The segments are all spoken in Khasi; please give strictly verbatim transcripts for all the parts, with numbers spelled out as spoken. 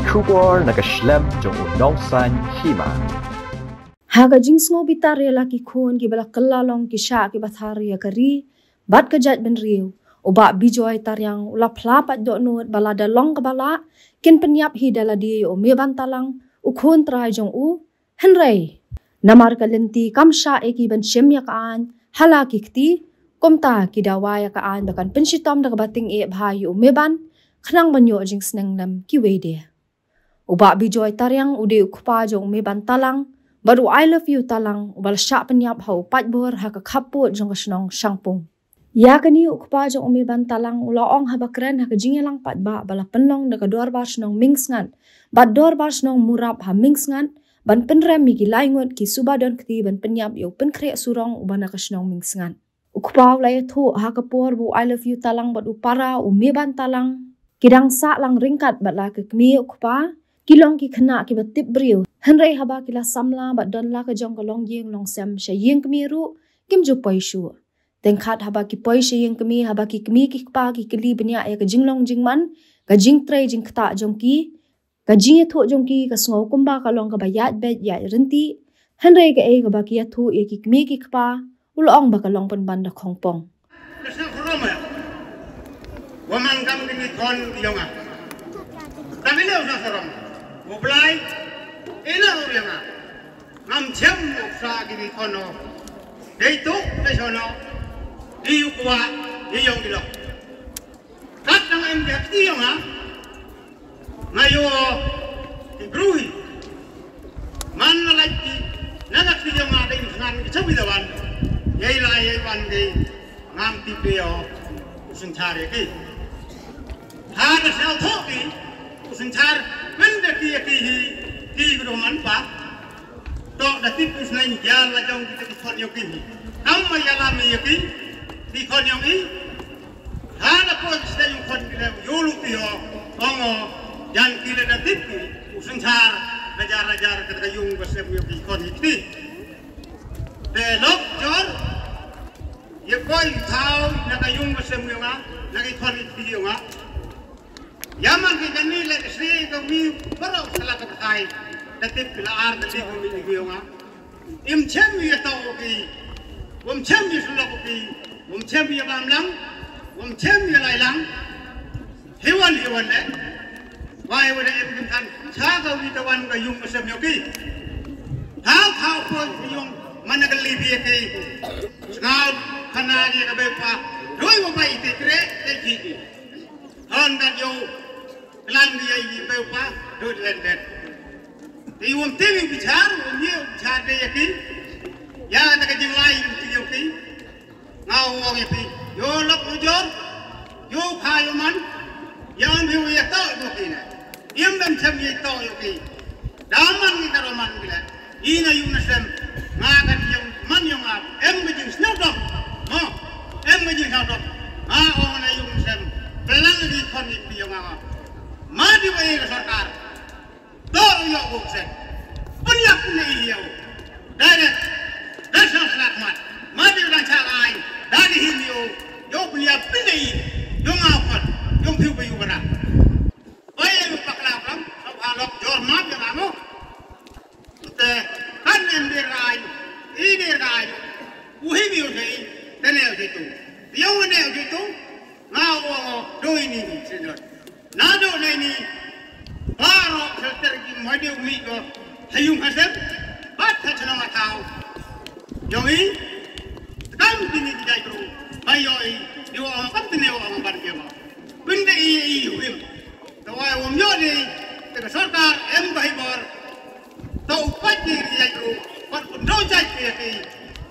Khubor na ka shlem jong u nongsan hima. Ha ka jingsngewbitar ïa la ki khun kiba la kylla long ki shah kiba thar ïa ka ri bad ka jaitbynriew, u Bah Bijoy Tariang u la phla pat dohnud ba lada long kaba lah, kin pynïap hi da lade ïa u Meban Talang, u khun trai jong u. Hynrei namar ka lynti kam shah ïa ki ban shim ïa ka aiñ ha la ki kti, kumta ki dawa ïa ka aiñ ba kan pynshitom da kaba tyngeh bha ïa u Meban, khnang ban ïoh jingsneng lem kiwei de. U Bah Bijoy Tariang u dei u kpa jong u Meban Talang bad u I Love You Talang, uba la shah pynïap ha u paidbah ha ka khappud jong ka shnong Shangpung. Ïa kane u kpa jong u Meban Talang u la ong haba kren ha ka jingïalang paidbah ba la pynlong da ka dorbar shnong Mingsngat bad dorbar shnong Murap ha Mingsngat ban pynrem ïa ki lai ngut ki suba don kti ban pynïap ïa u Pynkhreh Surong uba na ka shnong Mingsngat. U kpa u la ïathuh ha ka por ba u I Love You Talang bad u para u Meban Talang ki dang sah lang ryngkat bad la ka kmie u kpa, ki long ki khynnah kiba tip briew. Hynrei haba ki la samla bad don la ka jong ka longïing longsem sha ïing kmie ruh, kim ju poi shuh. Teng khat haba ki poi sha ïing kmie, haba ki kmie ki kpa ki kylli bniah ïa ka jinglong jingman, ka jingtrei jingktah jong ki, ka jingïathuh jong ki ka sngew kumba ka long kaba ïaid beit ïaid ryntih. Hynrei kaei kaba ki ïathuh ïa ki kmie ki kpa, u la ong ba ka long pynban da khongpong. Wa man kam kini khon yong nga. Tang ine u sa sarom. U Blai ine u yong nga. Ngam chem u sa kini khon o. Dei tu dei sono. Di u kwa di yong di lo. Kat nang em dia kti yong nga. Nga ïoh ki briew hi. Man la lait ki na ka kti jong nga dei ngan ki chawi da wan. Ïa la ïa wan dei ngam tip ïa u synshar ïa ki. Ha ka sel thok ki u synshar pynda ki ïa ki hi ki kdo man pa. To da tip u sngewbha ïa la jong ki ki khon ïa ki hi. Kam ma ïa la mi ïa ki ki khon ïa ki. Hana poi sdei u khon ki le u yulu ki ho. Ong o jan ki le da tip ki u synshar na jar na jar ka ka yung ba sem ïa ki khon ïa ki. Te lok jor ïa poi thaw na ka yung ba sem ïa nga na ki khon ïa ki ïa nga. Ïa man ki kani le ka sdei ka wi barok sala ka thai da tip ki la ar da tip mi ïa nga. Im chem ïa tau ki. Wam chem ïa sulok ki. Wam chem ïa bam lang. Wam chem ïa lai lang. Hiwan hiwan le. Wai wada im kim tan. Cha ka wi ta wan ka yung ka sem ïa ki. Thau thau poi ka yung man ka li bi ïa ki. Sngau khana ïa ka be pa. Roi wa bai te kre te ki ki. Hon ka yo. Klan ïa i be pa. Roi len den. Te wam te wi bichar wam ïa bichar de ïa ki. Ïa na ka jinglai ïa ki ïa ki. Nga ong ïa phi, ïoh lok ujor, ïoh kha ïoh man, ïa ong phi ïa to ïa phi ne. Ïa ban chem ïa to ïa phi. Da man ngi ka ro man ngi le. Ina yu na sem, nga ka ïa man ïa nga, em ka jing snow dog. Mo, em ka jing snow dog. Nga ong na yu na sem, pelang ngi khon ïa phi ïa nga. Ma di wa ïa ka sorkar. Dor ïoh u sen. Pynïap ne ïoh. Direct. Dasha slak mat. Ma di dang cha ai. Dani hin ïoh. Ïoh pynïap pynïap. Ïoh ngau pat. Ïoh piu piu bara. Oi ïoh pakla kam. Sab halok jor ma di ramo. Te kan nem di rai. I di rai. U hi biu sei. Te ne u sei tu. Ïoh ne u sei tu. Nga wa doi ni ni sendot. Naduh nai ni baroh shelter ki madiu mi ko ha yung ha sem bad ha chnong ha thaw. Yong i kam tini ki jai kru ba yo i di wa ong kam tini wa ong ban ki ma. Pynda i i yu im. Tawai wam yo ni te ka sorkar em ba hi bor. Tau pat ni ki jai kru bad pun do jai ki ki.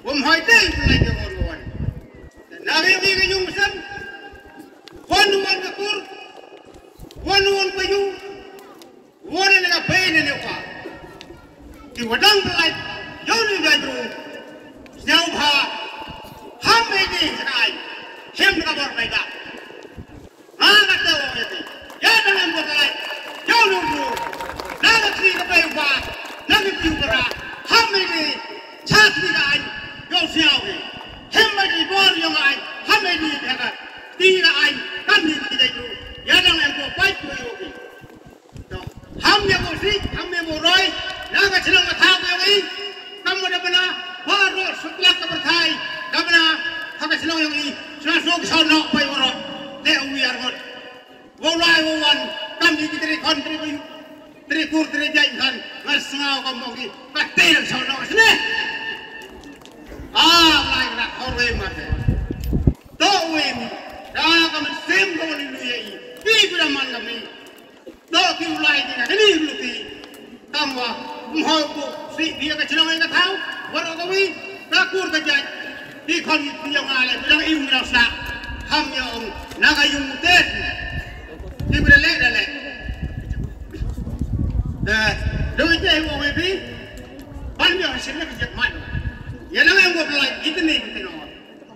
Wam hoi te pun lai ki ong wan. Na ri ri ka yung sem. Wan wan ka kur. Wan wan ka yung. Wan ne ka bai ne ne kwa. Ki wadang ka lai. Yung ni gai bru. Sñiaw bha. Ham e ni sa kai. Hem ka bor bai da. Nga ka te wa ya ti. Ya dang em ka lai. Yung ni bru. Na ka tri ka bai wa. Na ka tri ka ra. Ham e ni. Cha tri ka ai. Yung sñiaw ki. Hem bai di bor yung ai. Ham e ni ya ka. Ti na ai, kam ni ti dai tu. Ya dang em ko pai ko yo ki. To, ha Roi na ka chnong ka thaw ka yong i. Kam da bna ba ro sutlak ka pyrthai da bna ha ka chnong yong i. Sna suk sa nok pai ro. Te u yar ngot. Wo lai wo wan kam di ki tri khon tri bin tri kur tri jai khan. Ngar sngaw kam bong ki ka te lang sa nok sne. Ah, lai na khor we ma te. To we mi da ka man sim ko ni lu ye i. Pi pi da man ka mi. Dok ki u lai ki na kani u luti. Tang wa um hoi ku si dia ka chnong ka thaw. War ka wi ka kur ka jai. Ki khon ki yong ale bilang iu mi sa. Ham yong na ka yung tet. Ki bra le da le. Da do ite wo we bi. Ban mi ha sin na ki jek man. Ya na ngang wo lai itni ki tino.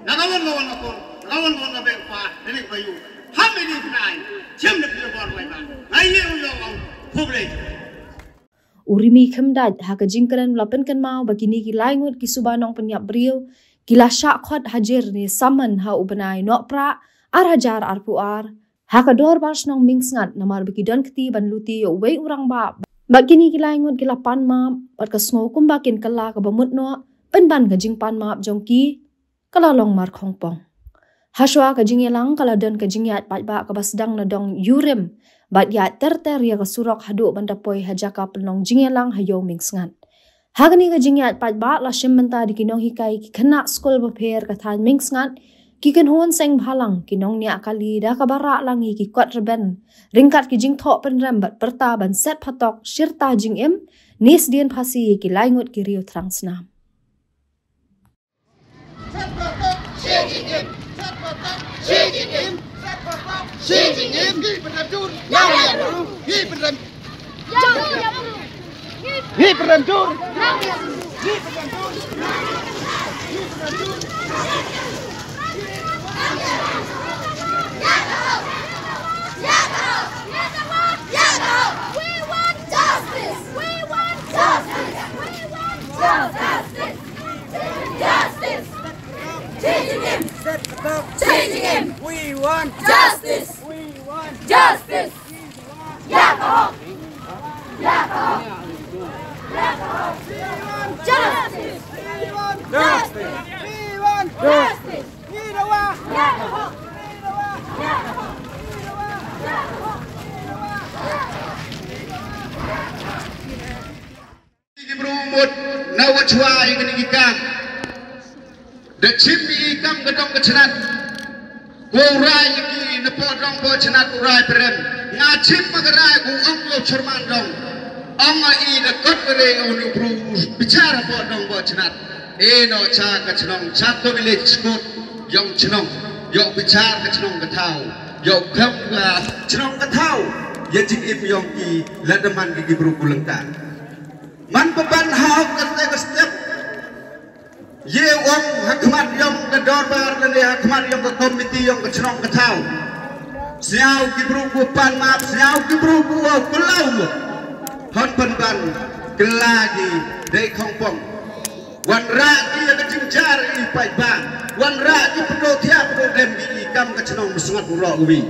Na ka wan ka wan ka por, na ka wan ka wan ka bek pa, na nek pa yu. Ham ini nai, chem na pila bor lai ba. Ngai ye u yo au, khublei. U Rimi Khymdait ha ka jingkren u la pynkynmaw ba kine ki lai ngut ki suba nongpynïap briew ki la shah khot hajir ne saman ha u bnai Nohprah ar hajar arphew ar ha ka dorbar shnong Mingsngat namar ba ki don kti ban luti ïa uwei u rangbah. Bad kine ki lai ngut ki la pan map bad ka sngew kumba kin kylla kaba mut noh pynban ka jingpan map jong ki ka la long markhongpong. Hashwa ka jingïalang ka la don ka jingïaid paidbah kaba sdang na dong Yurim bad ïaid ter ter ïa ka surok haduh ban da poi ha jaka pynlong jingïalang ha Ïew Mingsngat. Ha kane ka jingïaid paidbah la shim bynta da ki nonghikai ki khynnah skul bapher ka thaiñ Mingsngat, ki kynhun seng bhalang, ki nongñiah kali da kaba rah lang ïa ki kot rben ryngkat ki jingthoh pynrem bad pyrta ban set phatok shirta jingim ne sdien phasi ïa ki lai ngut ki riew thrang snam. We want justice! We want justice! We want justice! Justice! Changing him! Changing him! We want justice! We want justice! Ïa ka hok! Ïa ka hok! Ïa ka hok! Justice! We want justice! We want justice! Ïa ka hok! Ïa ka hok! Ki bru mut na wa chwa ïa kine ki kam. Da chim ïa ki kam ka dong ka chnat. Ko rai ïa ki na po dong po chnat u rai prem. Nga chim ma ka rai ko ong lo churman dong. Ong a i da kot ka re ong ni bru bichar po dong po chnat. E no cha ka chnong cha ko village court yong chnong. Yong bichar ka chnong ka thaw. Yong kam ka chnong ka thaw. Ïa jingim yong ki la da man ki bru kulengka. Man paban ha ka step ka step. Ye ong ha khmat yong ka dorbar lane ha khmat yong ka komiti yong ka chnong ka thaw. Sñiaw ki bru ku pan map, sñiaw ki bru ku wa ku law. Hon pan ban kylla ki dei khongpong. Wan rah ki ïa ka jingjar i paidbah. Wan rah ki pyndoh thiah pyndoh dem ki i kam ka chnong Mingsngat u roh wi.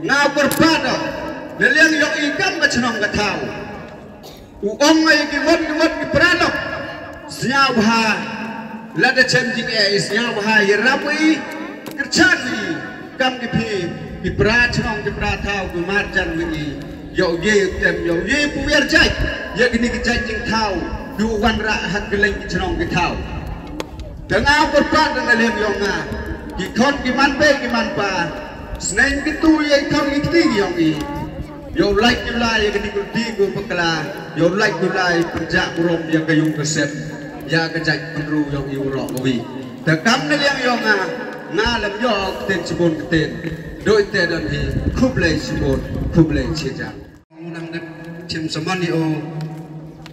Nga u kyrpad na liang yong i kam ka chnong ka thaw. U ong ïa ki won ki won ki paralok. Sñiaw bha. Lada chem jingeh i sñiaw bha ïarap ïa i. Kyrchan ïa i. Kam ki phi ki para chnong ki para thaw ki marjan ïa i. Ïoh ye tem ïoh ye puwer jait. Ïa kini ki jait jingthaw. Du wan rah ha ki leng ki chnong ki thaw. Te nga kyrpad na liang yong nga. Ki khon ki man bei ki man pa. Sneng ki tu ïa i khon ki kti yong i. Ïoh lait ïoh lai ïa ka dikulti ko bakla. Ïoh lait ïoh lai pynjah burom ïa ka yung ka sem. Ïa ka jait pynru yong i u roh ka wi. Te kam na liang yong nga. Nga lam ïoh ktien shibun ktien. Doi te don hi khublei shibun khublei shijan. Nang dep chim samon i o.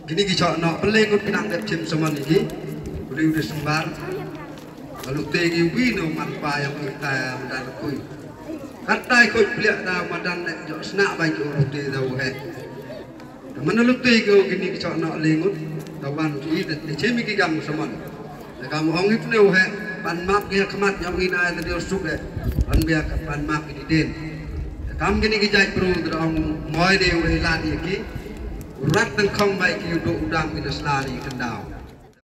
Kini ki chok nok pele ngut ki nang dep chim samon i ki. Uri uri sembar. Lalu te ki wi no man pa yang kita madan kui. Katai koi pliak da madan dek jok snak bai ki uri te da uhe. Mana lu te ki o kini ki chok nok le ngut. Da wan ki de te chim ki gam samon. Te kam ong ip ne uhe pan map ki khmat yong i na te dio suk e. Pan bia pan map ki den. Te kam kini ki jait bru te ong moi de uhe la di ki. Rat nyngkong ba ki u duh u dam ki da sla ïa ki khyndaw.